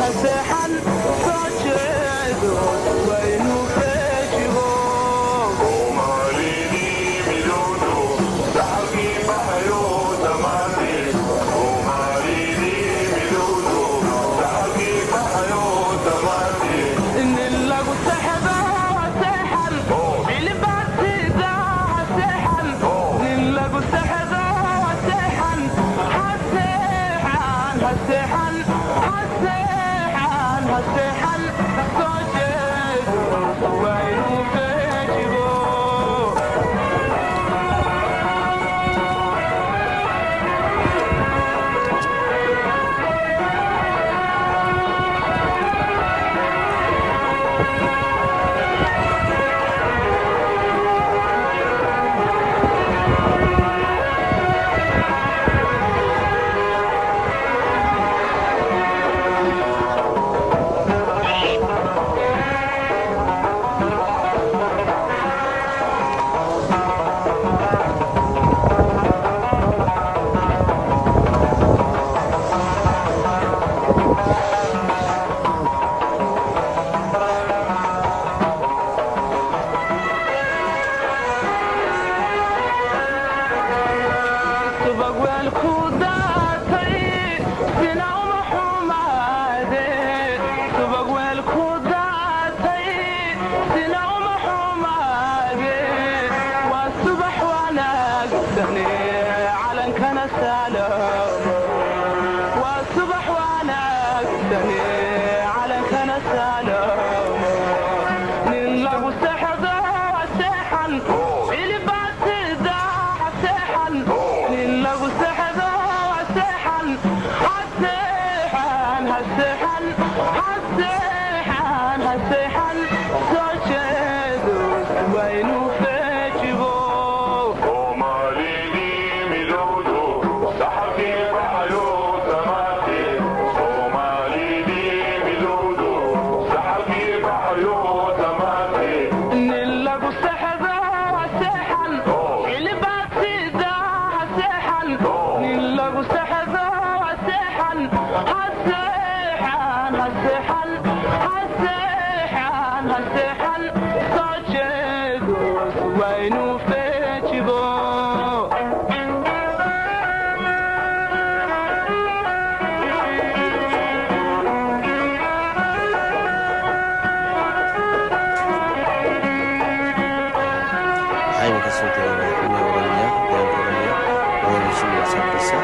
Haseexan soo jeedo waa inuu feejigo. Nin lagu sexdo haseexan, cilbaasida haseexan. Nin lagu sexdo haseexan, haseexan, haseexan, haseexan, haseexan soo jeedo waa inuu feejigo. Subag weel ku daatay sina uma xumaade. Subag weel ku daatay sina uma xumaade. Waa subax wanaagsane, calankana saalomo. Waa subax wanaagsane, calankana saalomo. Nin lagu sexdo haseexan, cilbaasida haseexan. Nin lagu sexdo haseexan, haseexan, haseexan, haseexan, haseexan soo jeedo waa inuu feejigo. Nin lagu sexdo haseexan, cilbaasida haseexan. Nin lagu sexdo haseexan, haseexan, haseexan, haseexan, haseexan soo jeedo waa inuu feejigo. Waxaa iminka soo diray madaxweynaha Oromia, deegaanka Oromia, mudane Shimelis Abdiisa.